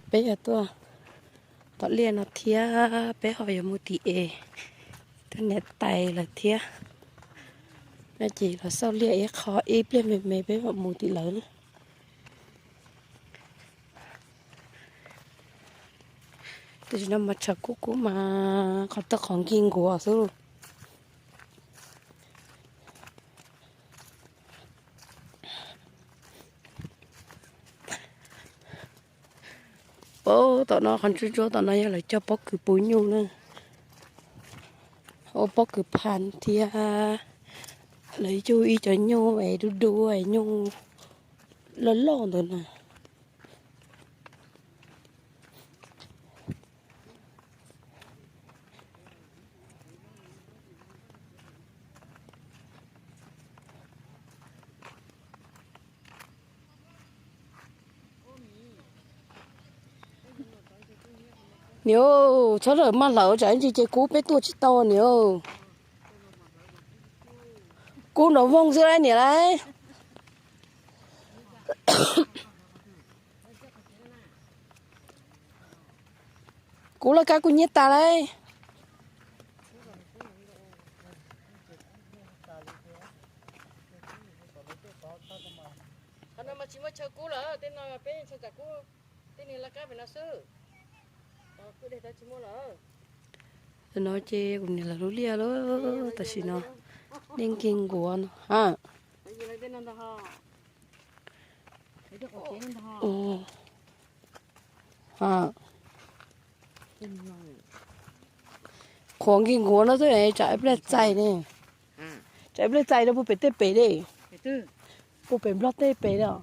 Peb yog tuaj tom liaj no thiab, peb ho yuav mus tim es tuaj niam tais lawm thiab. No ces los xauj liaj ib qho, ib pliag me me peb mam mus tim lawv na. Tam sim no mas tshav kub kub mas qhov tawg qhov nkig nkuav xwb. Paub tom no qhov ntsuab ntsuab tom no yog lawv cog pob kws puv nyuj na. Ua pob kws phas thiab lawv yug ib cov nyuj es dub dub es nyuj loj loj ntawd na. Niam, txhob rawm maj hlawv tsam ib ntsis ces kub peb tuaj tsis tau niam. Kub nrov voog xwb lauj niam lauj. Kub laj kab kuj nyiab tas lauj. Qhov no mas tsis muaj chaw kub lawm, tej no peb chaw tsam kub, tej niag laj kab pem no xwb. Kub dej tsis muaj lawm. No ces kuv niam lawv lub liaj lawm, tam sim no dej nkig nkuav no ha. Qhuav nkig nkuav no xwb, tsam ib pliag txais ne. Tsam ib pliag txais no puag pem tej pem ne. Puag pem Nplog tej pem no.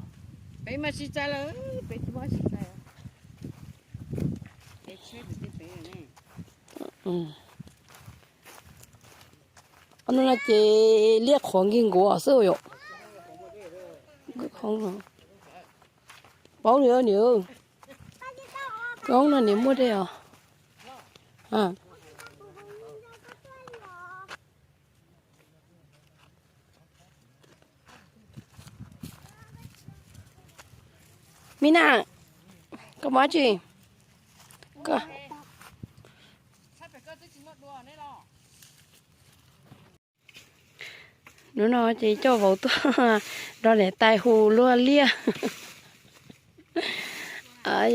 No ces liaj qhuav nkig nkuav xwb yom. Paub li niam, koob no niam muaj dej os. Mina, koj muab tsi? Hnub no ces coj vauv tuaj nrog niam tais hu luag liaj.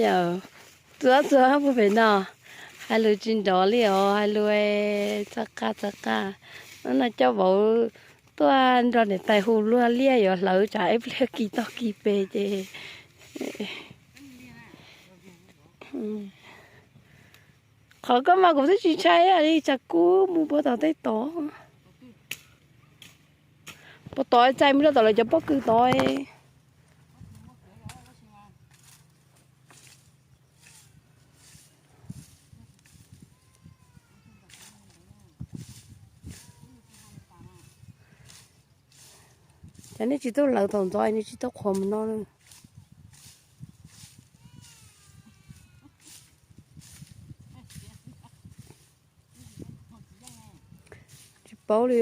Yog, txua txua puag pem no, hais lus tsis nrov li os, hais lus txhawj qaj txhawj qaj. Hnub no coj vauv tuaj nrog niam tais hu luag liaj yuav hlawv tsam ib pliag kis tog kis pes ces qhov koj mas kuv twb tsis ntshai li, tsam kub mus puag tom tej tod. Puag tod txais mus rau tom lawv cov pob kws tod. Ces nej tsis tau hlawv thaum ntxov, nej tsis tau qhuav mus no na. Tsis paub li.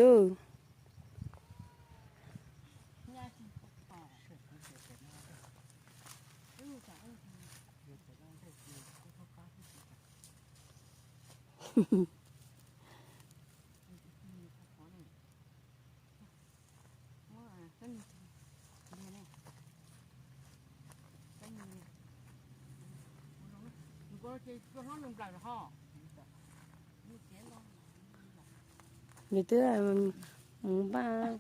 Nws twb mus npaj.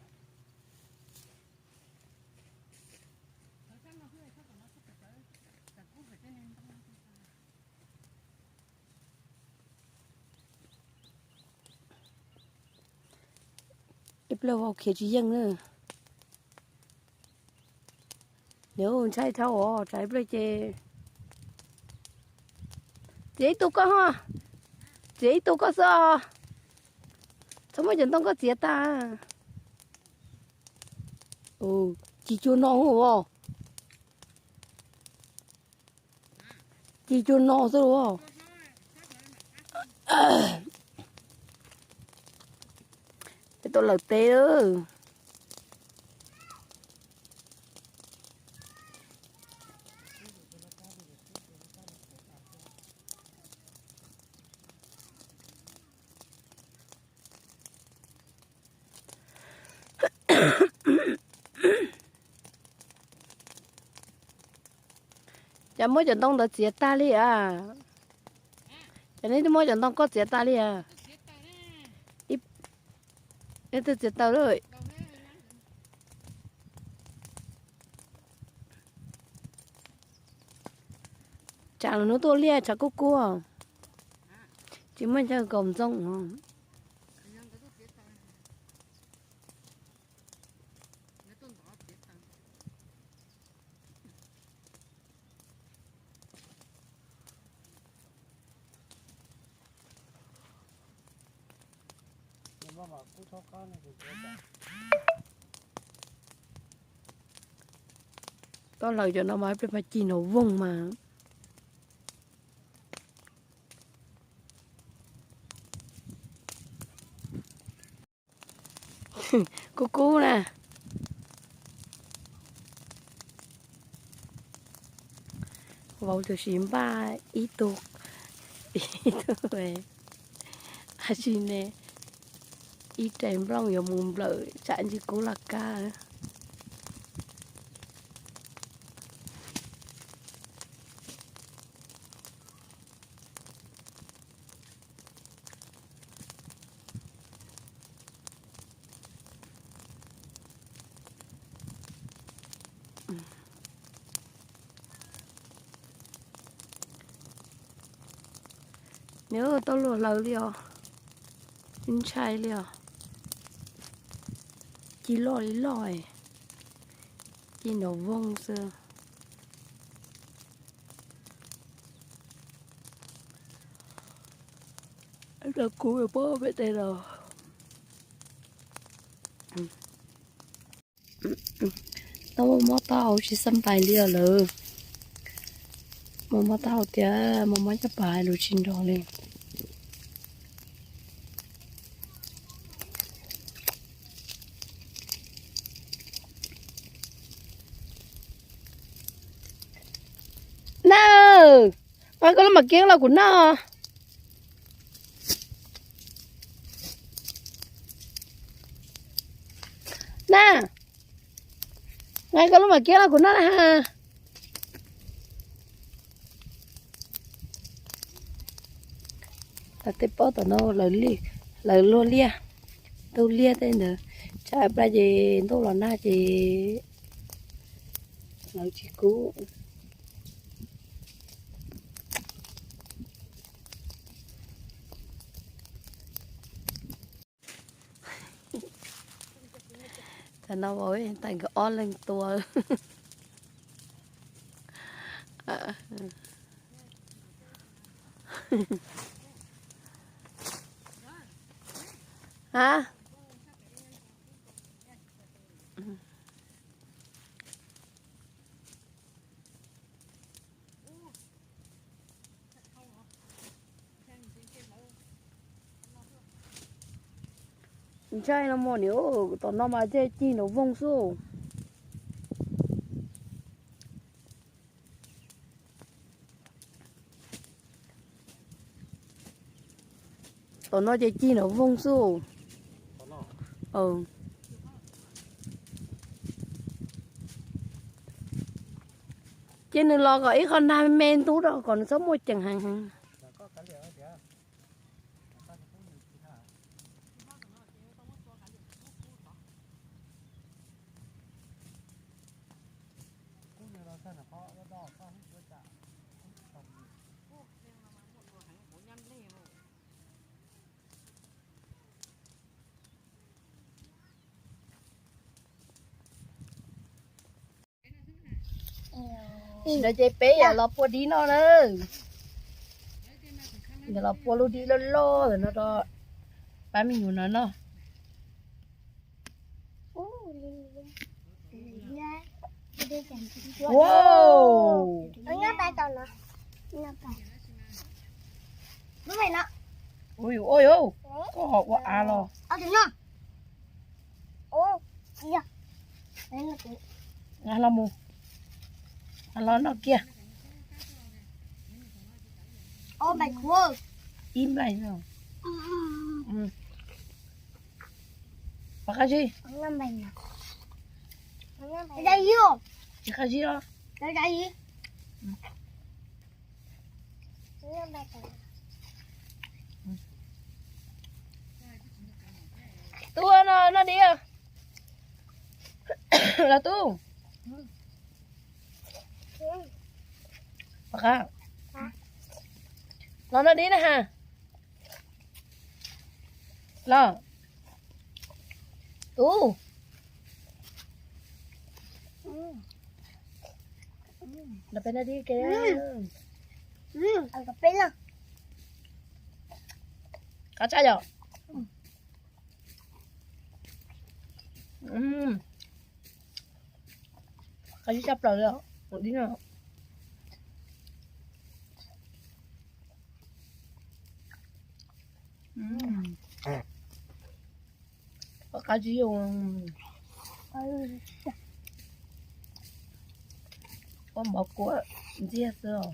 Ib pliag vau khiav tsis yeej na. Nws ntshai dhau os, tsam ib pliag ces. Txiav ib tug koj ho. Txiav ib tug koj xwb os. Txhob muab cov ntoo koj txiav tas. Ci cua no os. Ci cua no xwb los. Peb tau lawm teb lawm. Cas muab cov ntoo ntawd txiav tag li a? Cas nej twb muab cov ntoo koj txiav tag li a? Ib, ib tug txiav taws lawm. Tsam lub hnub tuaj liaj tshav kub kub, tsis muaj chaw kaus ntxoog. Tau lawm cov no mas peb mas ci nov voog mas. Kub kub na. Vauv tam sim npaj ib tug, ib tug, a tsi ne, ib rais nplooj yuav mus nplawm tsam ntsis kub laj kab. Nws tau luag hlawv li os, ntshai li os. Ci loj li loj, ci nov voog xwb. Rau kuv pob pem tes los. Tau mob taub hau tsis xab pais li os lawm. Mob mob taub hau tias mob mob caj pas hais lus tsis nrov li. Na, nqa koj lub mam kiab los kuv noj. Na, nqa koj lub mam kiab los kuv noj na ha. Tej pob tom no lawv luag liaj, ntuj liaj tej ntawd, tshaib plab ces ntuj los nag ces lawv tsis kub. Tam no ua tais nkawd ob leeg tua. Ha. Ntshai no mas niam, tom no mas tej ci nraum voog xwb. Tom no ces ci nraum voog xwb. Ces nws los kom ib qho nag me ntub rau kom nws txhob muaj ceem heev heev. Tam no ces peb yog los pua dib noj na. Yog los pua lub dib loj loj ntawm no rau pab me nyuam no noj. Wow. Ui, ua yau, koj ho ua av los. Nqa los mus, nqa los noj kiag. Ib nplaig no. Pom qab zib. Tsis qab zib los. Tub, no noj dib los tub. Los noj dib na ha. Los. Tub. Los peb noj dib ke. Qab tshaj yom. Qab tshaj plaws li os. Qab tsis yooj. Ua mov kuam ntxiag xwb os.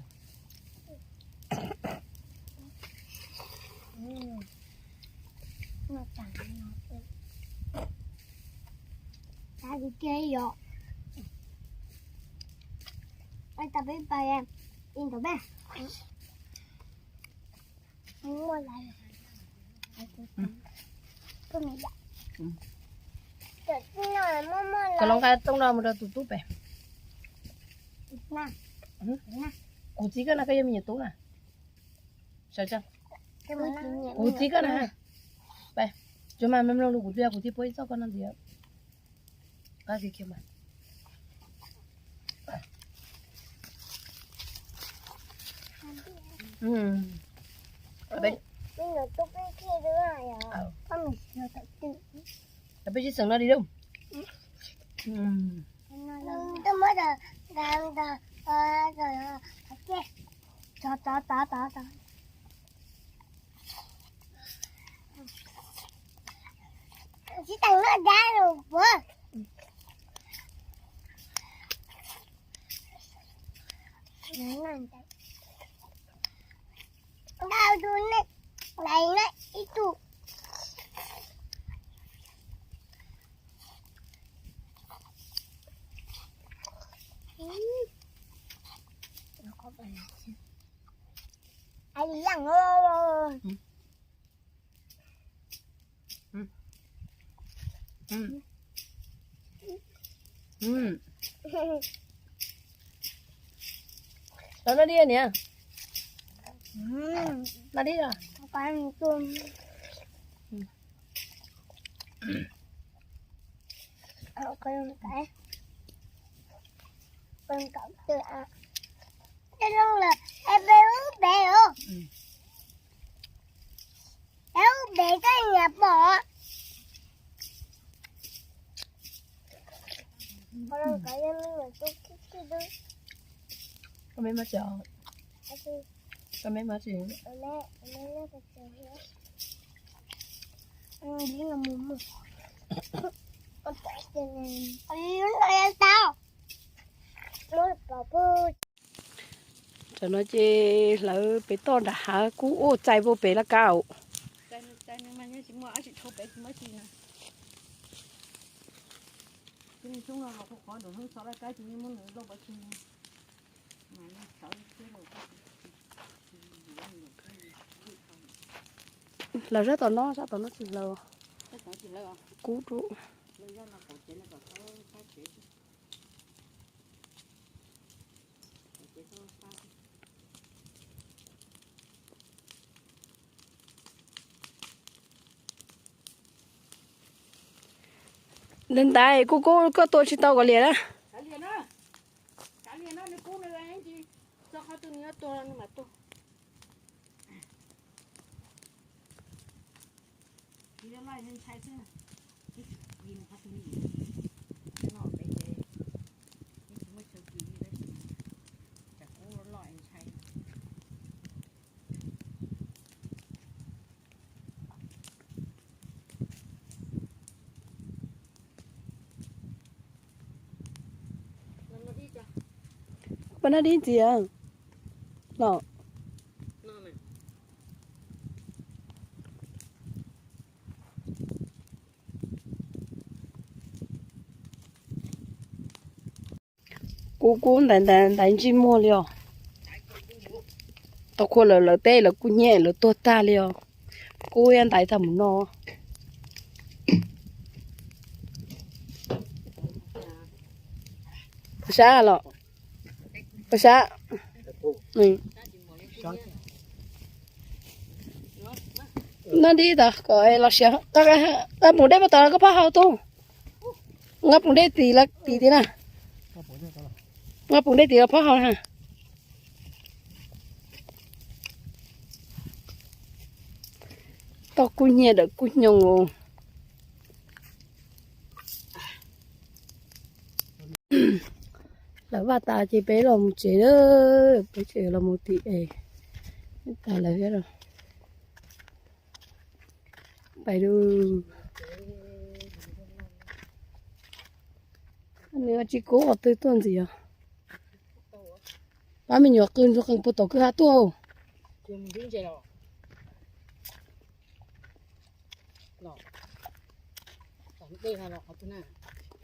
Koj los nqa tooj no mus rau tus tub pem. Kuv txiv koj na, koj yog me nyuam tub na. Kuv txiv koj na. Tsuas mas mloog lus kuv thiaj, kuv thiaj puab ib txoj koj no ntxiv. Qab kiag kiag mas. Peb tsis xeem no li lauj. Tsis teem noj dab los puav. Ntau tus ne, laiv na ib tug. Los noj dib niam. Noj dib os. Tej zoo lawm, peb ub pem os. Peb ub pem koj niam pom. Koj me mob tsis, koj me mob tsis. Tam no ces hlawv pem toj nram hav kub ua txais puag pem laj kab. Hlawv sab tom no, sab tom no tsis hlawv. Kub rau. Ntawd ntawd kuj kub koj tua tsis tau kom liam na. Pab noj dib ntxiv los. Kub kub ntaiv ntaiv ntsej muag li os. Tau khua lawm lawv teb lawv kuj nyiam lawv tuag tag li os. Kub ib ntaiv tag mus no. Pab sab los, pab sab. No dib tas kom los siav, nqa pum dej puag tom koj pab hau tuaj. Nqa pum dej tim los tim tim na. Nqa pum dej tim los pab hau na. Tau kub nyiag dawm kub nyoos. Lawv vaj tas ces peb los mus tsev na, peb tsev los mus tim es tas lawv thiab. Pais lawm. Nws tsis kub qhov twg tuaj ntxiv os. Pab me nyuam qw ntsuag qees puag tom kwj ha tuaj.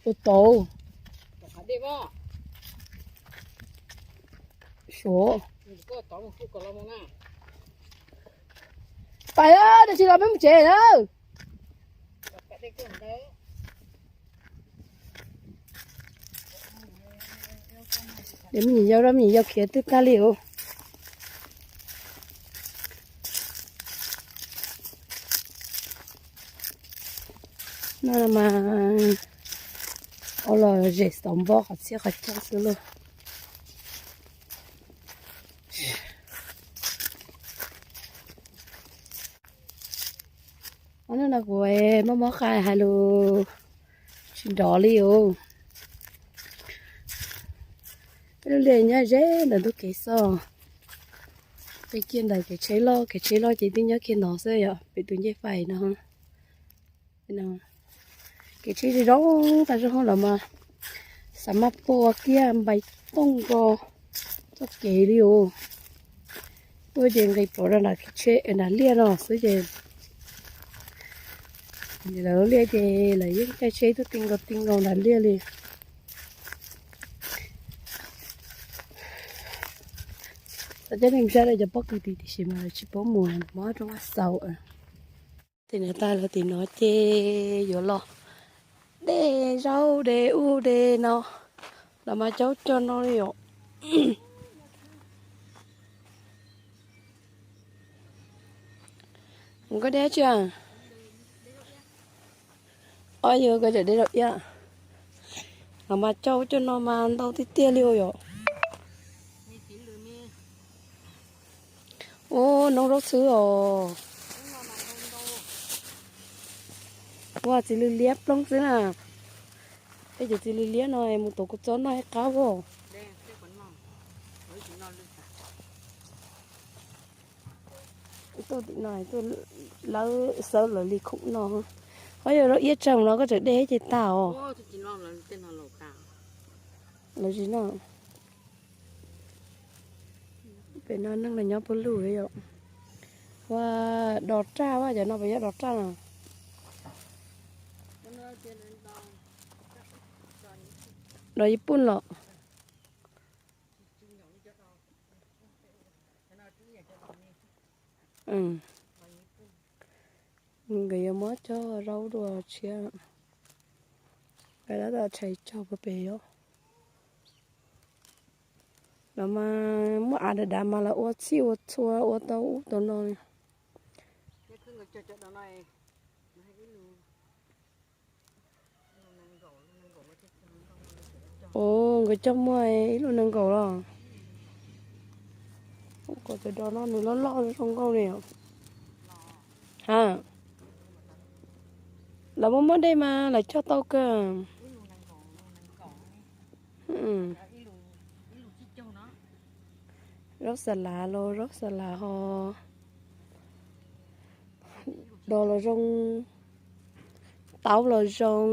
Ua tau. Suav. Pais, tsis los peb mus tsev na. Dem me nyuam yaus, me nyuam yaus khiav twb tag li os. No mas ua los zem xauv npo qhov txhia qhov chaw xwb lauj. Ob hnub no kuv mob mob qai hais lus tsis nrov li os. Peb lub liaj nyob ze ntawm ntug kev xwb. Peb kiag ntawm kev tsheb loj, kev tsheb loj ces twb nyob kiag no xwb yom, pem tus ncej fais no. Kev tsheb zoo tas zog los mas xav mas pua kiag npais tooj nkaus txoj kev li os. Tuaj ces nqis pov rau nram tsheb nram liaj no xwb ces lawv liaj ces lawv yeej caij tsheb tuaj ti nkaus ti nkaus nram liaj li. Cov neeg zaj dej cov pob kws tim tiam sis mas lawv tsis paub mus, mob rau vaj xaus. Tim no tag lawm, tim no ces yuav los de zaub de ub de no, los mas caub cog no li os. Koj de tsi? Ob yawg koj tseem de rau iab. Los mas caub cog no mas ntau tiag tiag li os yom. Ua noob zaub xwb os. Ua txiv lws liab ploog xwb na. Peb cov txiv lws liab no mus tuav kuv txob noj ib qab os. Tuaj tim no tuaj lawv xawb lawv li khoom no. Ho yog rau iab tsawg no koj tseem de ces tag os. Lawv tsis noj. Pem no neeg los nyob puag lug yom. Ua, dos raj, cov no puas yog dos raj no? Dos Yij Pooj los? Nkawd yuav muab cog zaub dua tshiab. Nkawd tab tom tshais cog puag pem yom. Los mas muaj av dav dav mas lawv ua txhij ua txhua ua tau ub tau no li. Ov, nkawd cog muaj ib lub nees nkaum los. Kom cov dos no nws loj loj zoo nkauj li os. Ha, lawv muaj muaj dej mas lawv cog tau kawg. Zaub xas lav los zaub xas lav ho, dos los zoo, taub los zoo.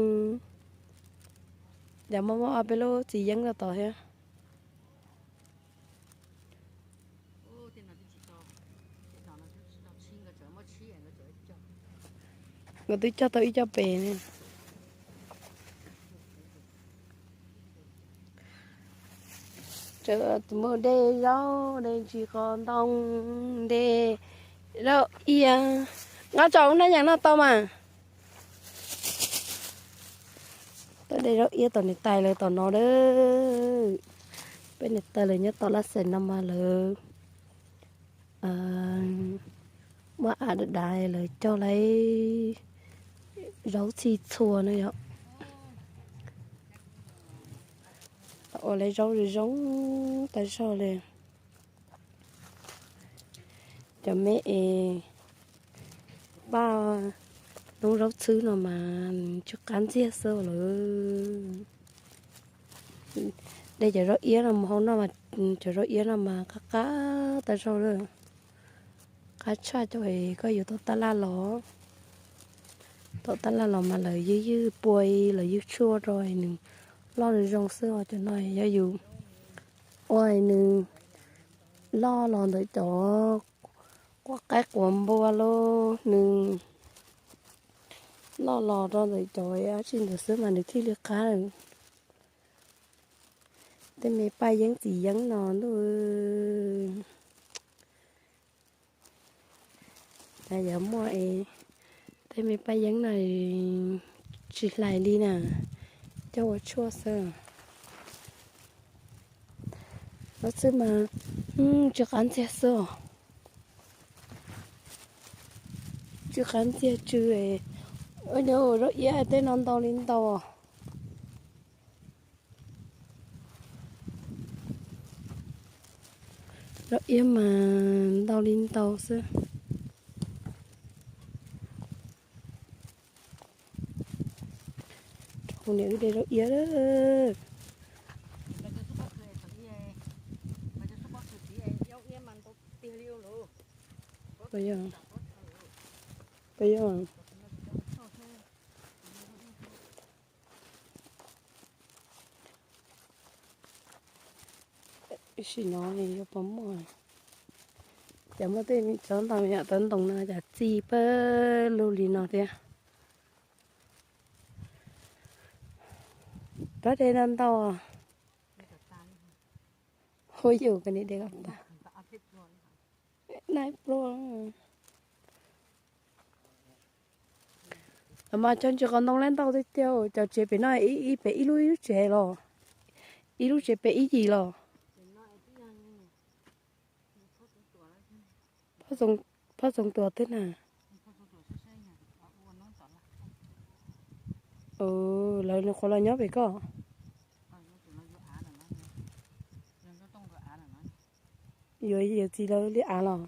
Yog muaj muaj ob peb lub txiv yeeb rau tod thiab. Nkawd twb cog tau ib co pem ne. Tus muaj de zaub, de ntsis qos ntoo, de zaub iab. Nqa tso ub nab yees no tau mas. Tuaj de zaub iab tom niam tais lawv tom no a. Peb niam tais lawv nyob tom laj xeem no mas lawv muaj av dav dav lawv cog lawv zaub txhij txhua na yom. Ua lawv zaub zoo zoo tag zog li. Cov me es paj noob zaub txhwb no mas tsw qab ntxiag xwb lawm. De cov zaub iab no mus hau noj mas, cov zaub iab no mas qab qab tag zog lawm. Qab tshaj cov koj yuav tom tab laj los. Tom tab laj los mas lawv ywj ywj pua, lawv ywj tshuaj rau nws loj zoo zoo xwb os. Cov no yog yus ua nws loj los ntawm cov quav qaib quav npua los nws loj los rau ntawm cov dab tsi ntawd xwb mas nws thiaj li qab. Tej me paj yeeb txiv yeeb no ntuj, yog muaj es tej me paj yeeb no tsis hlais li na, coj ua tshuaj xwb. Zaub txhwb mas tsw qab ntxiag xwb os. Tsw qab ntxiag tsw. Ua zaub iab tej no ntau li ntau. Zaub iab mas ntau li ntau xwb. Rau niam wb de zaub iab. Puas yog? Puas yog? Sim no yuav puas muaj, ces muaj tej tsob ntoo yom, tsob ntoo no cas txi pawg lug li no thiab. Rab de no ntau. Hu yus koj niam de kom tas. Naj pluag. Los mas cov ntsis qos ntoo lab ntau tiag tiag, cov tsev pem no ib pem ib lub ib lub tsev los, ib lub tsev pem ib yim los. Phoj Txoov Tuam twg na? Lawv nws qhuav los nyob pem koj. Yuav yawm txiv lawv li av los.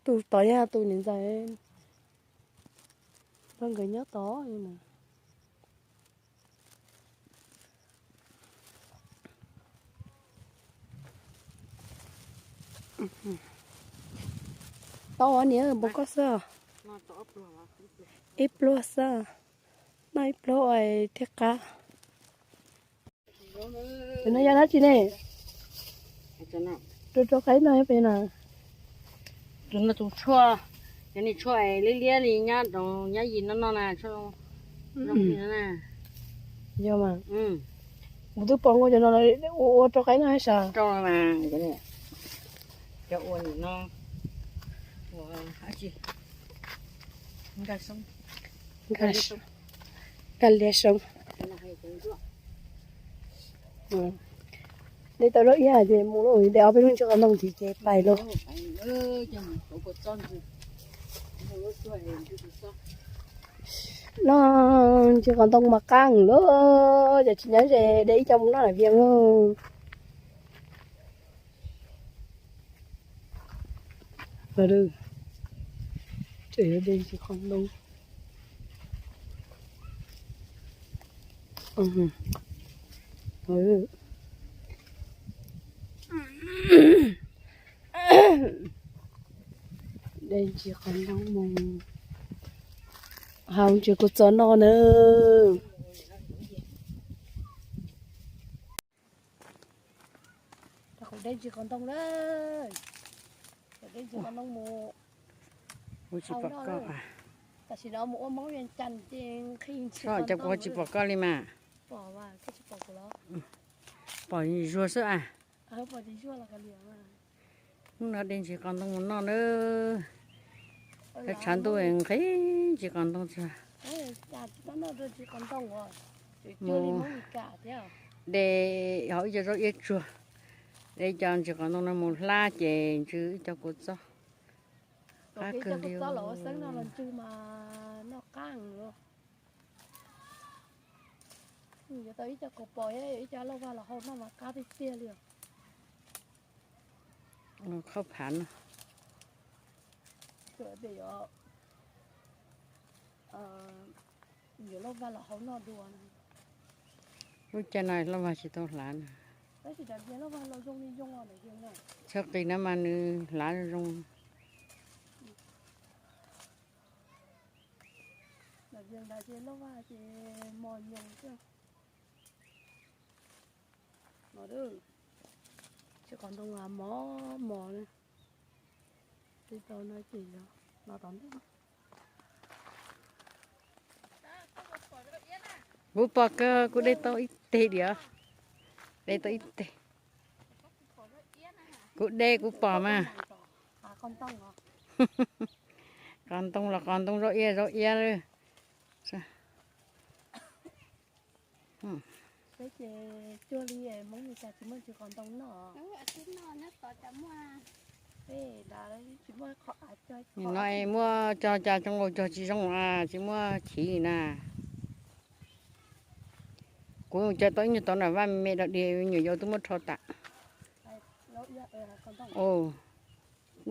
Tus tod yog tus niam ntxawm, nkawd nyob tod na. Tau niam npog koj xwb. Ib pluag xwb, noj ib pluag ua thiaj qab. Tus no yog dab tsi ne? Rau rau qaib no pem no. Tus no tus tshuaj, cov niag tshuaj liab liab li nyab yim no no na, tshuaj zoo li no na. Yog mas. Kuv twb pom nkaus cov no ua ua rau qaib no sas. Rau mas, cov ua nim no ua dab tsi? Nkag liag soob. De tau zaub iab ces mus lauj, de ob peb lub ntsis qos ntoo ntxiv ces pais lauj. No ntsis qos ntoo mas qab lauj, ces tsis nyob ze de ib co mus noj nram Vias lauj. Tseem yuav de ntsis qos ntoo. De ntsis qos ntoo mus hau ntsis kuv txog no na. Rau qhov de ntsis qos ntoo na, de ntsis qos ntoo mus Kuv tsis pom koj. Cov kuv tsis pom koj li mas. Pom zuag xwb a. Hnub no de ntsis qos ntoo mus noj nawb. Tshav ntuj nqhis ntsis qos ntoo txog. Mus de hauv ib co zaub iab tsuag, de cov ntsis qos ntoo no mus hlab ces ntsw ib co kua txob. Qab kawg li. Yuav tau ib co kaus pos, ib co lauj vag los hau noj mas qab tiag tiag li os. Khaub phav no. Yuav lauj vag los hau noj dua. Lub caij no lauj vag tsis tau hlav na. Txhiab qis na mas nws hlav zoo. Tsis qos ntoo mos mos li. Tsis tau no ces yog no tom ntej. Kuv pom kawg, kuv de tau ib teg diam. De tau ib teg. Kuv de kuv pom mas. Qos ntoo los qos ntoo, zaub iab zaub iab. Nim no es muaj cog cas zoo nkaus cog tsis zoo a, tsis muaj chiv na. Kuv cog tau ib nyuag tau nram vaj me me dog dig, nyuam yaus twb muab rho tas.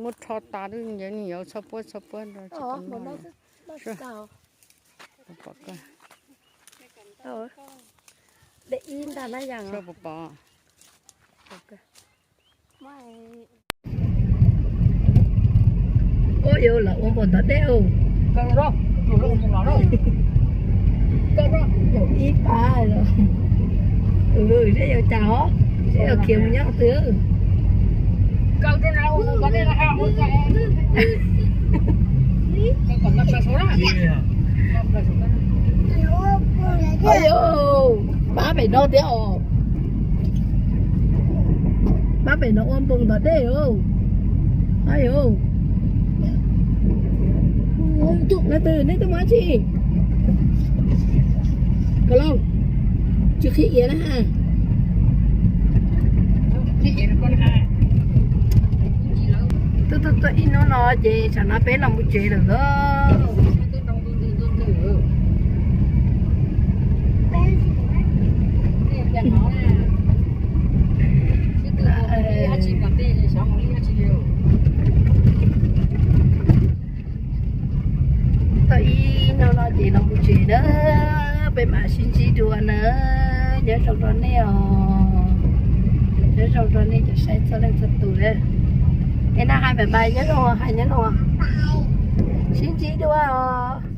Muab rho tas twb, nyuam yaus txhob puab txhob puab rau tsis tau noj. Pom koj. Pom pom. Ua yuav los ua npoo ntov dej os. Ib pab los. Seb yuav cas os, seb yuav khiav mus nyob twg. Pab pem no thiab os. Pab pem no ua npoo ntov dej os. Leej twg, neb twb muaj dab tsi? Kaus Looj, tsis qhib iav na. Tuaj tuaj tuaj ib hnub no ces tsam no peb los mus tsev lawm lauj. Tau ib hnub no ces los mus tsev na, peb mam sib ntsib dua na. Nyob zoo rau nej os, nyob zoo rau nej cov saib txhua leej txhua tus na. Es na hais bye bye nyob zoo, hais nyob zoo. Sib ntsib dua os.